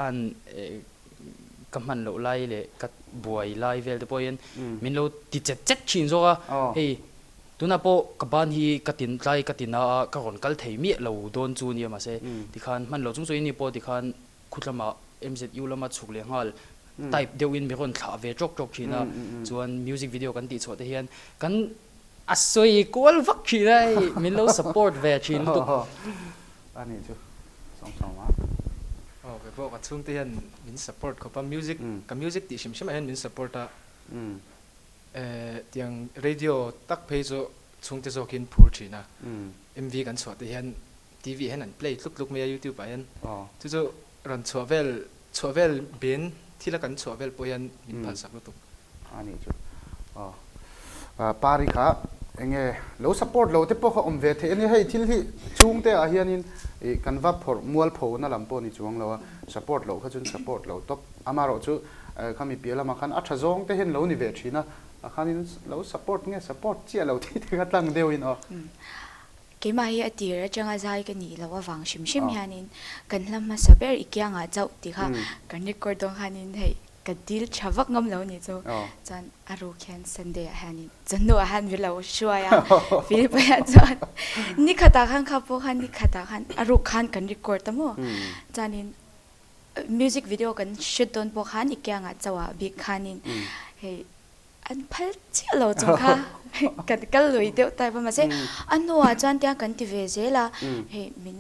an ka hman loh lai leh ka buai lai vel te pawh hian min lo ti chet chet thin zawk a, hei Tunah pawh ka ban hi ka tin tlai ka ti na a, ka rawn kal thei miah lo dawn chu nia mahse tikhan hman lo chung chuan ini pawh tikhan khutlama MZU lama chhuk leh nghal type deuhin mi rawn thlah ve tawk tawk thin a, chuan music video kan tih chhuah te hian kan a sawi kual vak thin a hei min lo support ve thin lutuk. A nih chu sawm sawm a. Aw kei pawh ka chhungte hian min support khawp a, music ka music tih hrim hrim ah hian min support a. Tiang radio tak phei chu chhungte zawkin phur thin a, MV kan chhuah te hian TV ah hian an play tluk tluk mai a YouTube ah hian. Chu chu rawn chhuah vel chhuah vel ben thil a kan chhuah vel pawh hian min phalsak lutuk. A nih chu. Aw. Pari kha enge lo support lo te pawh kha awm ve theih a nia, hei thil hi chhungte ah hianin ih kan va phawrh mual pho na lam pawh ni chuang lo a, support loh kha chuan support lo tawp. Amaherawh chu Khami piah lamah khan a tha zawng te hian lo ni ve thin a, a khanin lo support nge support chiah lo tih te kha tlang deuhin aw. Keimah hi a tir atanga zai ka nih loh avang hrim hrim hianin kan hla hmasa ber i kiangah chauh tih kha kan record dawn khanin hei ka dil tha vak ngam lo nih chu. Chuan a ruk hian Sunday ah hianin chawhnuah hian min lo hruai a, Philip-a chuan nikhatah khan kha pawh khan nikhatah khan a ruk khan kan record a maw? Chuanin Music video kan hret dawn pawh khan i kiangah chauhah bik khanin hei an phal chiah lo chung kha kan kal lui deuh type a mahse a hnuah chuan tiang kan ti ve zel a hei min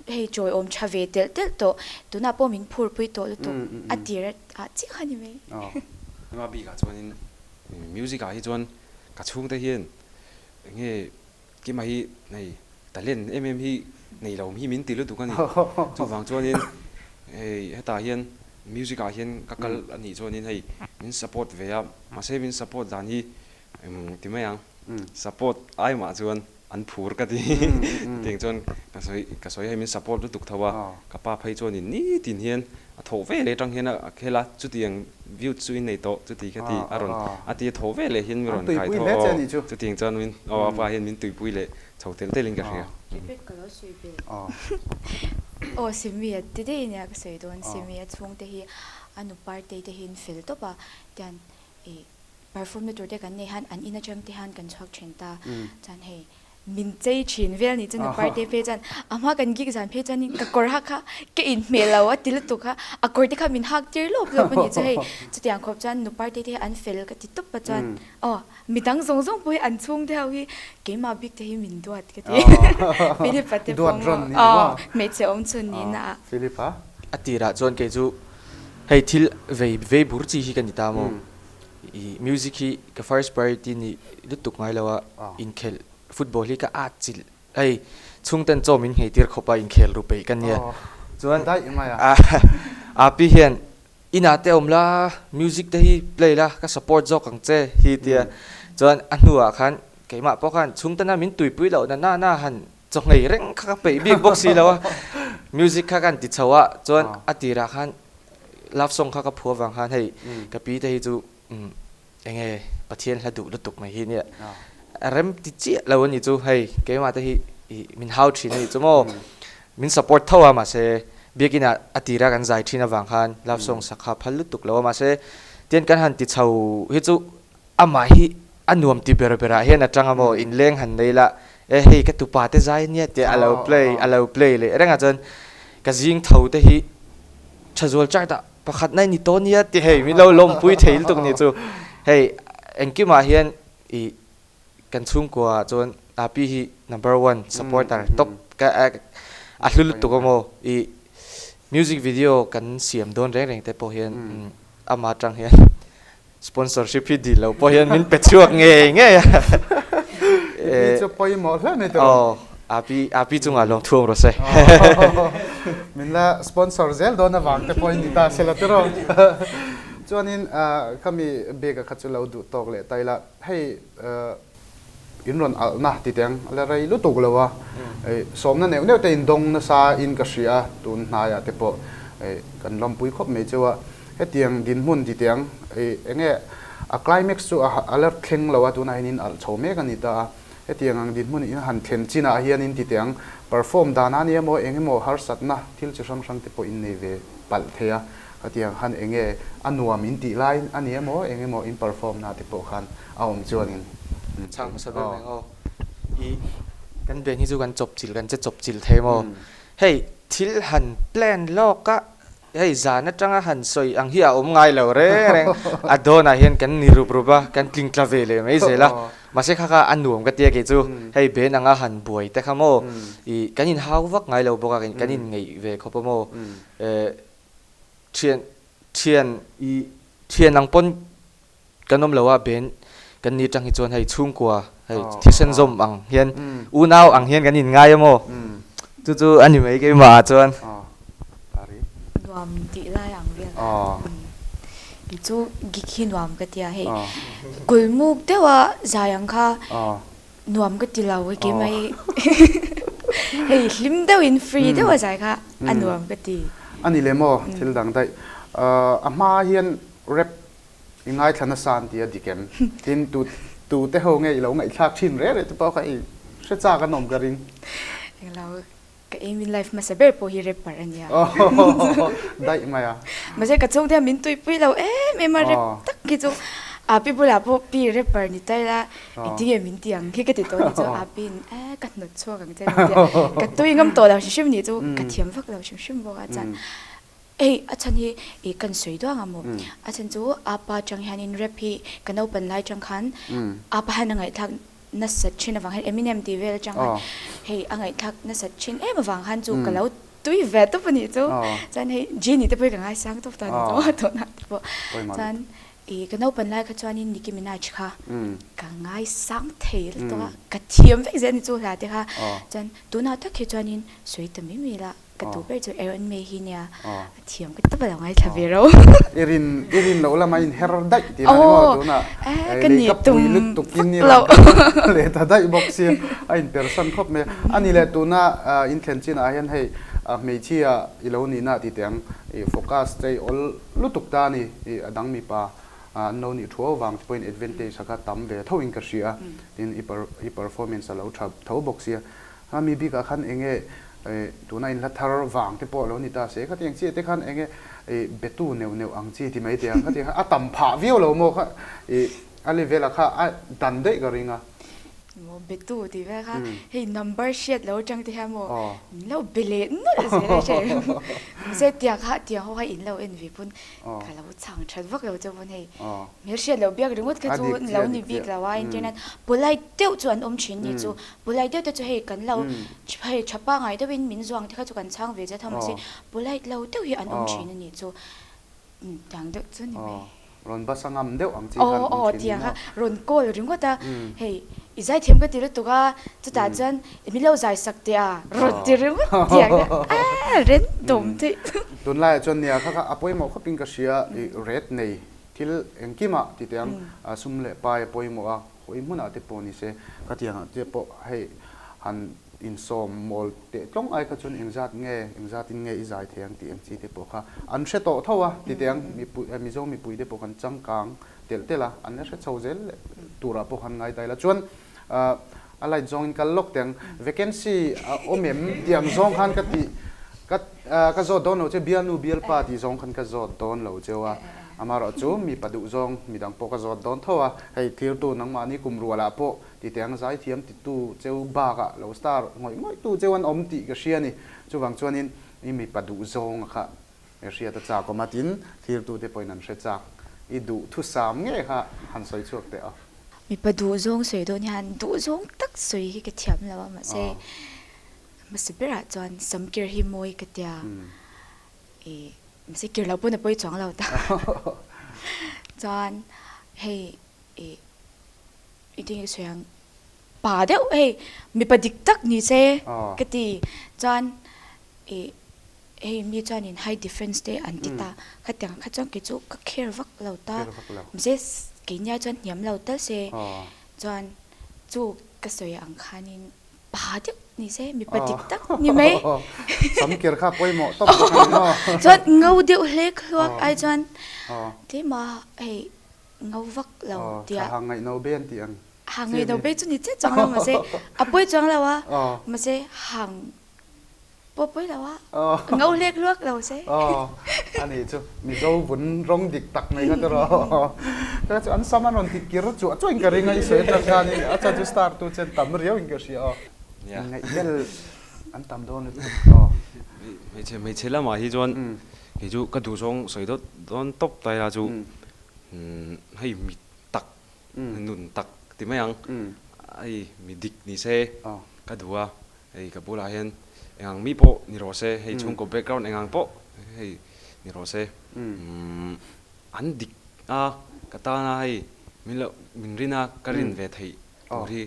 hei chawi awm tha ve telh telh tawh tunah pawh min phur pui tawh lutuk a tir ah chiah kha ni mai. Engah bikah chuanin music ah hi chuan ka chhungte hian enge Kima hi hei talent em em hi nei lo hi min ti lutuk a ni. Chuvang chuanin hei hetah hian music ah hian ka kal a nih chuanin hei min support ve a, mahse min support dan hi ti mai ang, support ai mah chuan an phur ka ti. Chutiang chuan ka sawi ka sawi hei min support lutuk tho a, ka pa phei chuanin nitin hian a thawh ve leh atang hian a khel a, chutiang view chu i nei tawh chuti kha ti a rawn a ti a thawh ve leh hian mi rawn kai tho aw chutiang chuan min aw a pa hian min tuipui leh chho tel tel in ka hria. Repeat ka lo sawi ve. Aw Simi a ti daih ania ka sawi dawn Simi a chhungte hi a nu partei te hi an fel tawp a tian ih. perform na tur te kan nei han an in atang te han kan chhuak thin ta chuan hei min chei thin vel nih chuan nuparte phei chuan a hma kan gig zan phei chuanin ka kawr hak kha ka inhmeh lo a ti lutuk kha a kawr te kha min hak tir lawp lawp a nih chu hei chutiang khawp chuan nuparte te hi an fel ka ti tawp a chuan aw midang zawng zawng pawh hi an chhungte ho hi keimah bik te hi min duat ka ti Philip-a te pawh aw hmeichhe awm chhun nihna ah. Philip-a. A tirah chuan kei chu hei thil vei vei bur chi hi ka ni ta maw? I music hi ka first priority ni lutuk ngai lo a, inkhelh football hi ka at chilh hei chhungten chaw min nghei tir khawp a inkhel ru peih ka nia. Chuan Api hian inah te awm la music te hi play la ka support zawk ang che hi tia chuan a hnuah khan keimah pawh khan chhungtena min tuipui loh na na na han chaw nghei reng kha ka peih bik bawk si lo a music kha ka han ti chho a chuan a tirah khan love song kha ka phuah vang khan hei ka pi te hi chu enge Pathian hla duh lutuk mai hi nia a rem ti chiah lo a ni chu hei keimah te hi ih min hau thin a nih chu maw min support tho a mahse biakin ah a tira kan zai thin avang khan love song sak kha phal lutuk lo a mahse tian kan han ti chho hi chu Amah hi a nuam ti ber berah hian a tang a maw, inleng han nei la, e hei ka tupa te zai ania tih a lo play a lo play leh reng a chuan ka zing tho te hi tha zual chart ah pakhat na i ni tawh ania tih hei min lo lawmpui thei lutuk ni chu hei engkimah hian ih kan chhungkua ah chuan Api hi number one supporter top ka a hlu lutuk a maw ih music video kan siam dawn reng reng te pawh hian amah atang hian Sponsorship hi dil lo pawh hian min pe chhuak ngei ngei a. I chu pawimawh hle mai tawh. Aw, Api, Api chungah lawm thuam rawh se. Min la sponsor zel dawn avang te pawhin ni ta se la tiraw. Chuanin khami bag a kha chu lo duh tawk leh ta ila hei in rawn alhna ti teng a la rei lutuk lo a, sawmna neuh neuh te in dawng nasa in ka hria a, tun hnaiah te pawh kan lawmpui khawp mai cheu a, hetiang dinhmun ti teng eng nge a climax chu a la thleng lo a, tunah hian in alh chho mek a ni ta a, hetiang ang dinhmun in han thlen chinah hian in ti teng perform dan a nia maw eng emaw harsatna thil chi hrang hrang te pawh in nei ve palh thei a, hetiang khan eng nge a nuam in tih lai a nia maw eng emaw in perform na te pawh khan a awm chuanin Chhang hmasa ber mai aw. I kan band hi chu kan chawp chilh kan che chawp chilh thei maw. Hei thil han plan lawk a hei zan atanga han sawi ang hi a awm ngai lo reng reng. A dawnah hian kan ni rup rup a kan tling tla ve leh mai zel a. Mahse kha kha a nuam ka tia kei chu hei band anga han buai te kha maw i kan inhau vak ngai lo bawk a kan inngeih ve khawp a maw. Thian thian i thian ang pawn Kan awm lo a ben kan ni atang hi chuan hei chhungkua hei thisen zawm ang hian unau ang hian kan inngai a maw? Chu chu a ni mai keimah ah chuan. Nuam tih lai ang vel kha i chu gig hi nuam ka tia hei kulmuk deuha zai ang kha nuam ka ti lo hei keimah hi hei hlim deuhin free deuha zai kha a nuam ka ti. A ni leh maw thil dang daih a hma hian rap I ngaithla nasa an ti a dik em? Tin, tu tu te ho nge i lo ngaihthlak thin reh reh te pawh kha i hre chak an awm ka ring. Englo, ka aim in life hmasa ber pawh hi rapper a nia. Daih mai a. Mahse ka chhungte hian min tuipui lo em em a rap tak hi chu Api bulah pawh pi rapper ni ta ila engtin nge min ti ang hi ka ti tawh ni chu Api in eh ka hnawt chhuak ang che a ti a, ka tui ngam tawh lo hrim hrim ni chu ka thiam vak lo hrim hrim bawk a chuan Hei a chhan hi i kan sawi duang a maw? A chhan chu apa chang hianin rap hi ka naupan lai chang khan apa hian a ngaihthlak nasat thin avang hian Eminem tih vel atang khan hei a ngaihthlak nasat thin em avang khan chu ka lo tui ve tawp a nih chu. Chuan hei Genie te pawh hi ka ngaisang tawp ta a ni chu tunah te pawh. Chuan i ka naupan lai kha chuanin Nicki Minaj kha ka ngaisang thei lutuk a, ka thiam vek zel a ni chu hla te kha. Chuan tunah tak hi chuanin sawi ta mai mai la. Ka duh ber chu Aaron May hi nia, a thiam ka tawp a lo ngaithla ve ro. I rin, i rin loh lama in her daih tih na ni maw tunah lei ka pui lutuk in i rawn kal leh ta daih bawk sia, a in persan khawp mai a. A ni leh tuna in thlen chinah hian hei hmeichhia i lo nihna tih teh ang, i focus che i awl lutuk ta a ni, i a dang mipa an lo nih thuau vang te pawhin advantage a kha tam ve tho in ka hria a, tin i performance a lo tha tho bawk sia. A mi bikah khan eng nge tuna inhla thar vang te pawh a lo ni ta se, khatiang chiah te khan eng nge betu neuh neuh ang chi ti mai teh ang, khatiang khan a tam phah viau lo maw kha i A level ah kha a dan daih ka ring a. Maw betu tih vel kha hei number hriat lo atang te hian maw min lo be leh nawlh zel a hre mahse tiang kha tiang ho kha in lo en ve pawn ka lo chhang that vak lo che pawn hei hmel hriat loh biak ringawt kha chu lo ni bik lo a internet polite deuh chu an awm thin ni chu polite deuh te chu hei kan lo hei tha pangai deuhin min zuang te kha chu kan chhang ve zet a mahse polite lo deuh hi an awm thin a nih chu. Tiang deuh chu ni mai. Rawn basa ngam deuh ang chi khan awm thin ni maw? Aw, tiang kha rawn call ringawt a, hei i zaithiam ka ti lutuk a, chutah chuan min lo zai sak teh a, rawn ti ringawt tiang kha a ren tawm theih. Tunlaiah chuan nia kha kha a pawimawh khawpin ka hria i ret nei thil engkimah ti teh ang sum leh pai a pawimawh a, hawi hmunah te pawh ni se ka tiangah te pawh hei han Insawm mawl teh tlawng ai kha chuan engzat nge, engzatin nge i zai thei ang tih ang chi te pawh kha an hre tawh tho a, ti teh ang mipui, Mizo mipui te pawh kan changkang telh telh a, an la hre chho zel leh turah pawh khan ngai ta ila. Chuan a light zawngin kal lawk teh ang, vacancy a awm em tih ang zawng khan ka tih, ka ka zawt dawn lo che, bialnu bialpa tih zawng khan ka zawt dawn lo cheu a, amaherawhchu mipa duh zawng midang pawh ka zawt dawn tho a, hei thirtu nangmahni kum rualah pawh Titeh ang zaithiam titu cheu bakah lo star ngawih ngawih tu cheu an awm tih ka hria a ni. Chuvang chuanin i mipa duh zawnga kha i hriat a chak awm a, tin thirtute pawhin an hre chak. I duh thusam ngei kha han sawi chhuak teh aw. Mipa duh zawng sawi dawn hian duh zawng tak sawi hi ka thiam lo a, mahse hmasa berah chuan samkir hi mawi ka tia. I mahse kir loh pawn a pawi chuang lo ta. Chuan hei i. I ti nge sawi ang pa deuh hei mipa dik tak ni se ka ti chuan ih hei mi chuanin high defence te an ti ta khatiang kha chuan kei chu ka care vak lo ta mahse keini ai chuan hniam lo tal se chuan chu ka sawi ang khanin pa deuh ni se mipa dik tak ni mai sam kir kha pawimawh tawp bawk a ni maw chuan ngo deuh hlek hluak ai chuan tlema hei. Ngo vak lo tia. Aw, hang ngaihno be an tih ang. Hang ngaihno be chu ni chiah chuang lo mahse a pawi chuang lo a, mahse hang pawh pawi lo a, ngo hlek luak lo se. Aw, a nih chu Mizo vun rawng dik tak mai kha chu rawh. Ka chu an sam an rawn ti kir chuah chuah in ka ring a, i sawi atang khanin a chuan chu star tu chen tam riau in ka hria aw. Ngaihbel an tam dawn lutuk aw. Hmeichhe hmeichhe lamah hi chuan kei chu ka duhzawng sawi dawt dawn tawp ta ila chu Hei mi tak, nun tak ti mai ang, hei mi dik ni se ka duh a, hei ka bulah hian eng ang mi pawh ni rawh se, hei chhungkaw background eng ang pawh hei ni rawh se, an dik a ka tana hei min loh min rin a ka rin ve theih tur hi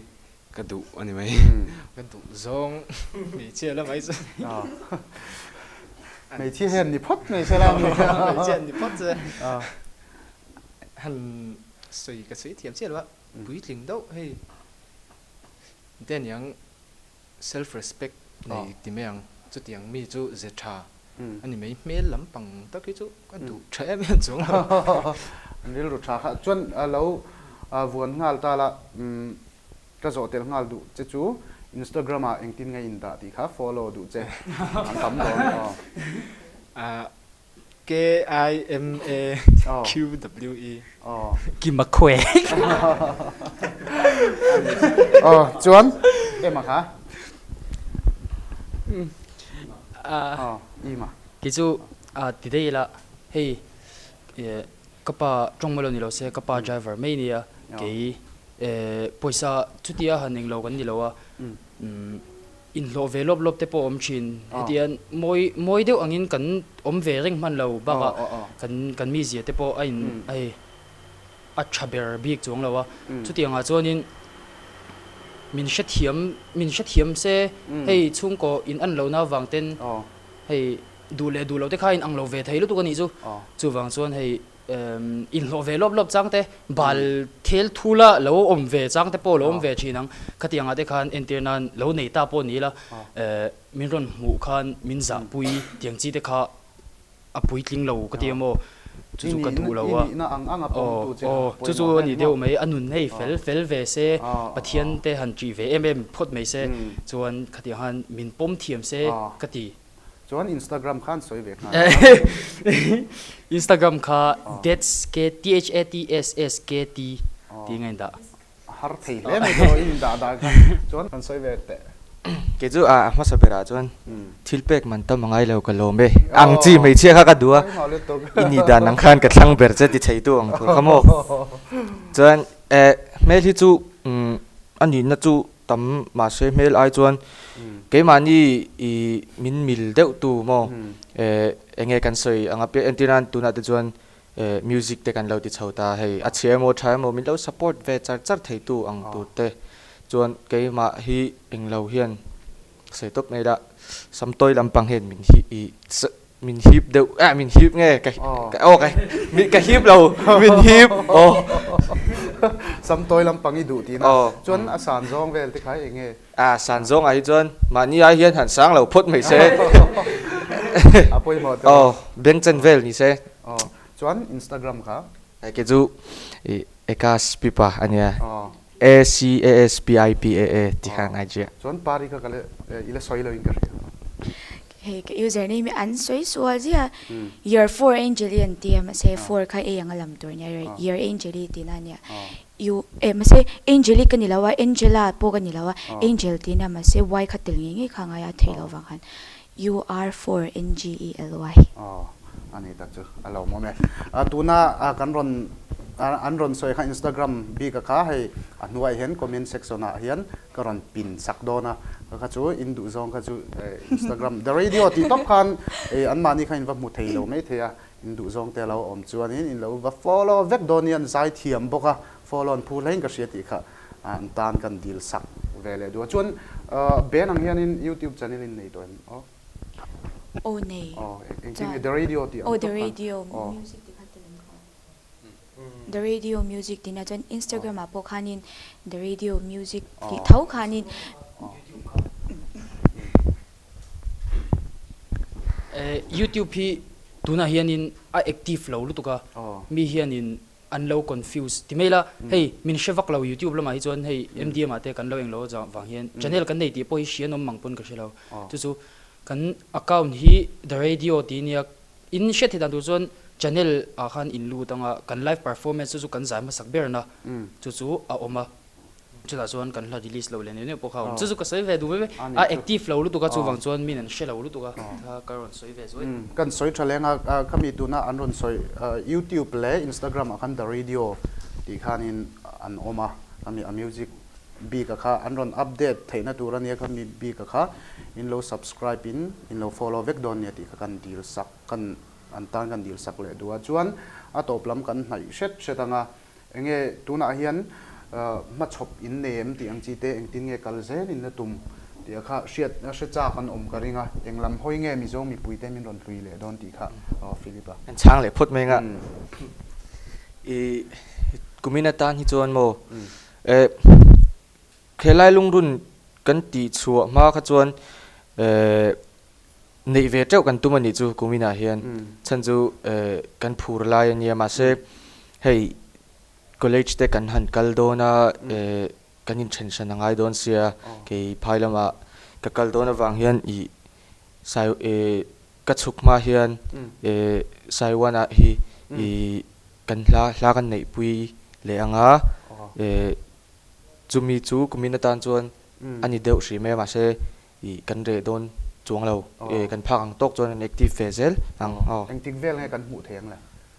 ka duh a ni mai. Ka duh zawng hmeichhia la mai chu. Hmeichhia hian ni phawt mai se la. Hmeichhia ni phawt se. Han sawi ka sawi thiam chiah lo a, puitling deuh hei te aniang self respect nei ti mai ang, chutiang mi chu ze tha a ni mai, hmel lampang tak hi chu ka duh tha em em chuang lo. An rilru tha kha chuan lo vuan nghal ta la. Ka zawh tel nghal duh che chu Instagram ah engtin nge in dah tih kha follow duh che an tam dawn aw. K I M A Q W E Kima Khue. Aw chuan Emma kha. Aw Ima. Kei chu ti daih ila hei ka pa tawng mai lo ni lo se ka pa driver mai nia kei Pawisa chutia han englo kan ni lo a, inhlawh ve lawp lawp te pawh a awm thin. Hetiang mawi mawi deuh angin kan awm ve reng hman lo bakah kan kan mizia te pawh a in hei a tha ber bik chuang lo a. Chutiangah chuanin min hrethiam min hrethiam se hei chhungkaw in an lohna avang ten hei duh leh duh loh te kha a in ang lo ve thei lutuk a nih chu. Chuvang chuan hei Inhlawh ve lawp lawp chang te, bal thel thula lo awm ve chang te pawh lo awm ve thin ang. Khatiangah te khan entir nan lo nei ta pawh ni la, min rawn hmuh khan min zahpui tiang chi te kha a puitling lo ka ti a maw, chu chu ka duh lo a. Aw, chu chu a ni deuh mai, a nun hei fel fel ve se, Pathian te han ṭih ve em em phawt mai se, chuan khatiang khan min pawm thiam se ka ti. Chuan Instagram khan sawi ve nghal. Instagram kha that's k t h a t s s k t. Tiin ka indah. Har thei hle mai tawh in indah dan kha chuan kan sawi ve teh. Kei chu a hmasa berah chuan thil pek man tam a ngai lo ka lawm e. Ang chi hmeichhia kha ka duh a, i nih dan ang khan ka thlang ber che ti theitu ang tur kha maw. Chuan eh hmel hi chu a nihna chu tam mahse hmel ai chuan keimahni i min mil deuh tu maw eh enge kan sawi ang a piang entir nan tunah te chuan Eh music te kan lo ti chho ta hei a chhia emaw tha emaw min lo support ve char char thei tu ang tur te chuan keimah hi englo hian sawi tawp mai la samtawi lampang hian min hi ih min hip deuh eh min hip nge ka aw ka ka hip lo min hip aw samtawi lampang i duh tihna chuan a san zawng vel te kha eng nge A san zawng ah hi chuan mahni ai hian han sang lo phawt mai se. A pawimawh tawh. Aw, bank chen vel ni se. Aw, chuan Instagram kha? Kei chu i Ekas Pipa a nia. Aw. A C A S P I P A A ti khan IG ah. Chuan Pari kha ka le i la sawi lo in ka hria. Hei ka username hi an sawi sual zia Year 4 Angeli an ti a mahse 4 kha A anga lam tur ania Year Angeli tihna ania. U eh mahse Angeli ka ni lo a Angela pawh ka ni lo a Angel tih nia mahse Y kha tel ngei ngei kha a ngai a theih loh vang khan U R 4 N G E L Y. Aw a ni tak chu a lo awm e. Tuna kan rawn an rawn sawi kha Instagram bik a kha hei a hnuaiah hian comment section ah hian ka rawn pin sak dawn a kha chu in duh zawng kha chu Instagram the radio tih tawp khan anmahni kha in va hmu thei lo mai thei a In duh zawng te lo awm chuanin in lo va follow vek dawn nia an zai thiam bawk a, follow an phu hlein ka hria tih kha an tan kan dil sak ve leh duh a. Chuan Ben ang hianin YouTube channel in nei tawh em aw? Aw nei. Aw engtin nge The Radio tih ang tawp khan. Aw The Radio music tih khan tel em kha? The Radio music tih nia chuan Instagram ah pawh khanin The Radio music tih tho khanin. Youtube hi tunah hianin a active lo lutuk a, mi hianin an lo confuse ti mai la, hei min hre vak lo youtube lamah hi chuan hei MDM ah te kan lo englo vang hian channel kan nei tih pawh hi hria an awm mang pawn ka hre lo, chu chu kan account hi the radio tih nia in hriat theih dan tur chuan channel ah khan in lut anga kan live performance chu chu kan zai hmasak berna chu chu a awm a. Chutah chuan kan hla release lo leh neuh neuh pawh kha a awm. Chu chu ka sawi ve duh mai mai. A active lo lutuk a, chuvang chuan min an hre lo lutuk a, kha ka rawn sawi ve zuai. Kan sawi tha leng a, khami tuna an rawn sawi YouTube leh Instagram ah khan The Radio tih khanin an awm a, khami a music bik a kha an rawn update theihna tur a nia khami bik a kha in lo subscribe in in lo follow vek dawn nia tih kha kan dil sak kan an tan kan dil sak leh duh a, chuan a tawp lam kan hnaih hret hret ang a. Enge tunah hian hmachhawp in nei em tih ang chi te engtin nge kal zel in la tum tih a kha hriat hre chak an awm ka ring a, eng lam hawi nge Mizo mipui te min rawn hlui leh dawn tih kha aw Philip a. An chhang leh phawt mai anga i kumin atan hi chuan maw eh khelai lungrun kan tih chhuah hma kha chuan eh neih ve teuh kan tum a nih chu kuminah hian chhan chu eh kan phur lai a nia mahse hei college te kan han kal dawn a eh kan inthen hran a ngai dawn sia kei phai lamah ka kal dawn avang hian ih sai eh ka chhuk hma hian eh Saiwanah hi ih kan hla hla kan neihpui leh ang a eh chumi chu kumin atan chuan a ni deuh hrih mai a mahse Ih kan reh dawn chuang lo. Eh kan phak ang tawk chuan kan active ve zel ang aw. Engtik vel nge kan hmuh thei ang le?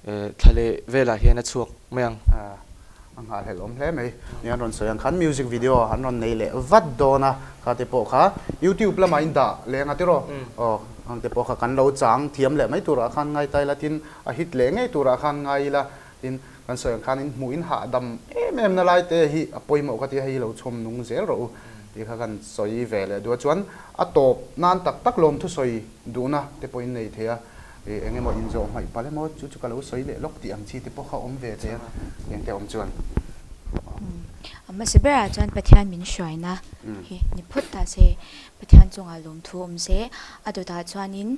Eh thla leh velah hian a chhuak mai ang. Ah a nghahhlelh awm hle mai. Ni an rawn sawi ang khan music video an rawn nei leh vat dawn a, kha te pawh kha youtube lamah in dah leng a tiraw? Aw ang te pawh kha kan lo chang thiam leh mai turah khan ngai ta ila tin a hit leh ngei turah khan ngai ila tin kan sawi ang khan in hmuh in hahdam em em na lai te hi a pawimawh ka ti a, hei lo chhawm nung zel rawh u tih kha kan sawi ve leh duh a, chuan a tawp nan tak tak lawm thusawi duhna te pawh in nei thei a, ih eng emaw inzawh hmaih palh emaw chu chu ka lo sawi leh lawk tih ang chi te pawh kha awm ve thei a, eng te awm chuan. A hmasa berah chuan Pathian min hruaina hi ni phawt ta se, Pathian chungah lawmthu awm se, a dawtah chuanin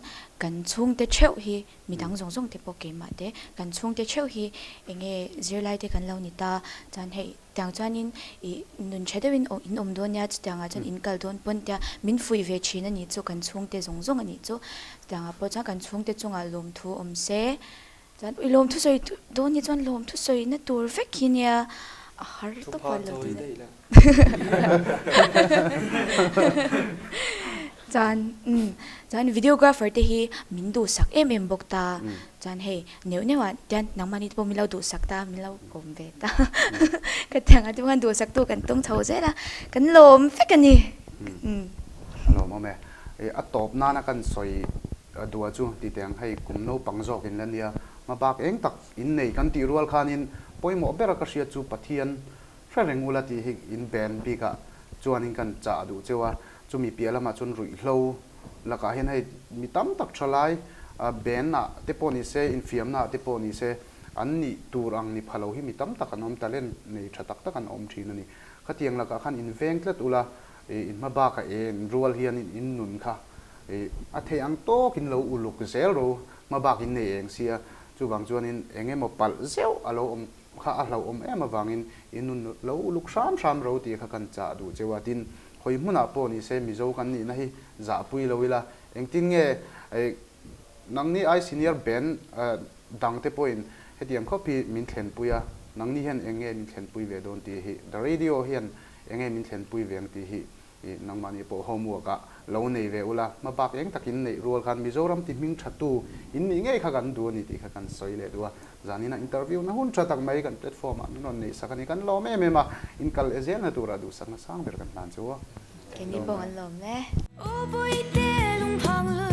kan chhungte theuh hi Midang zawng zawng te pawh keimah te kan chhungte theuh hi enge zirlai te kan lo ni ta chuan hei tiang chuanin ih nun tha deuhin aw in awm dawn nia chutiangah chuan in kal dawn pawn tia min fuih ve thin a nih chu kan chhungte zawng zawng a nih chu chutiangah pawh chuan kan chhungte chungah lawmthu awm se chuan ui lawmthu sawi dawn hi chuan lawmthu sawi na tur vek hi nia. A har tawp a lo ti daih. Chuan umm chuan videographer te hi min duhsak em em bawk ta. Chuan hei neuh neuh ah tian nangmahni te pawh min lo duhsak ta min lo kawm ve ta. Ka tiang ah te pawh khan duhsak tu kan tawng chho zel a kan lawm vek a ni. Umm a lawmawm e. A tawp nana kan sawi duah chu ti teh ang hei kum naupang zawk in la nia hmabak eng tak in nei kan tih rual khanin pawimawh bera ka hriat chu Pathian hre reng ula tih hi in band bikah chuanin kan chah duh cheu a, chumi piah lamah chuan ruihhlo lakah hian hei mi tam tak tha lai band ah te pawh ni se infiamna ah te pawh ni se an nih tur ang ni pha lo hi mi tam tak an awm talent nei tha tak tak an awm thin a ni. Khatiang lakah khan in veng tlat ula in hma bakah en rual hian in nun kha a theih ang tawkin lo uluk zel ro hma bak in nei eng sia chuvang chuanin eng emaw palh zeuh a lo awm kha a hlauhawm em avangin in nun lo uluk hram hram ro tih kha kan chah duh cheu a. Tin, hawi hmunah pawh ni se Mizo kan nihna hi zahpui lo ila, engtin nge nangni ai senior band dangte pawhin hetiang khawp hi min thlenpui a, nangni hian eng nge min thlenpui ve dawn tih hi The Radio hian eng nge min thlenpui ve ang tih hi I nangmahni pawh homework ah lo nei ve ula, hma bak eng takin neih rual khan Mizoram ti hming tha tu in nih ngei kha kan duh a ni tih kha kan sawi leh duh a. Zanina interview na hun tha tak mai kan platform ah min rawn neih sak a ni. Kan lawm em em a, in kal e zelna turah duhsakna sang ber kan hlan chu a. Keini pawh kan lawm e. Aw Bawihte lungphang.